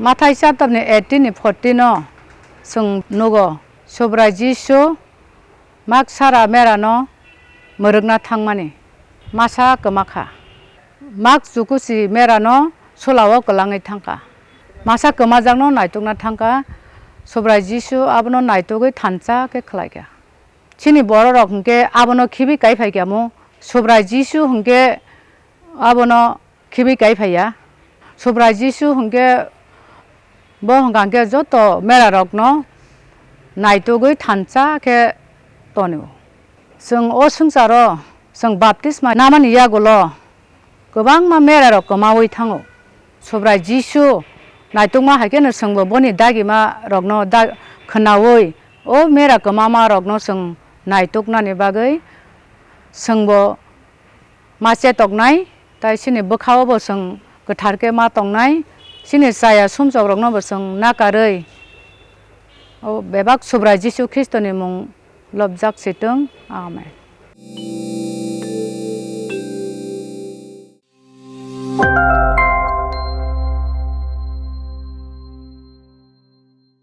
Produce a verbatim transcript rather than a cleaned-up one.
Mathai chapter ni eighteen ni fourteen no chwng nugo, Subrai Jisu mak sara mera no mwrwkna thangmani masa kwma kha. Mak chukusi mera no sulao kwlangwi thangkha. Masa kwmajakno naitukna thangkha. Subrai Jisu abono naitugwi thansa khe khlaikha. Chini bororok hinkhe abono khibi kai phaikha mu. Subrai Jisu hinkhe abono khibi kai phaiya. Subrai Jisu hinkhe bo hwnkha hinkhe joto merarokno naitugwi thansa khe tonio. Chwng o swngcharo chwng baptisma namani yagulo kwbangma merarok kwmawi thango. Subrai Jisu naitukma hai kheno chwngbo boni dagimarokno da-, khwnawi o mera kwmamarokno chwng naituknani bagwi chwngbo ma chetoknai, tai chini bwkhao bo chwng kwthar khe ma tongnai, chini chaya sumsokrokno bo chwng nakarwi o bebak Subrai Jisu Khristoni mung lobjak si tong. Amen.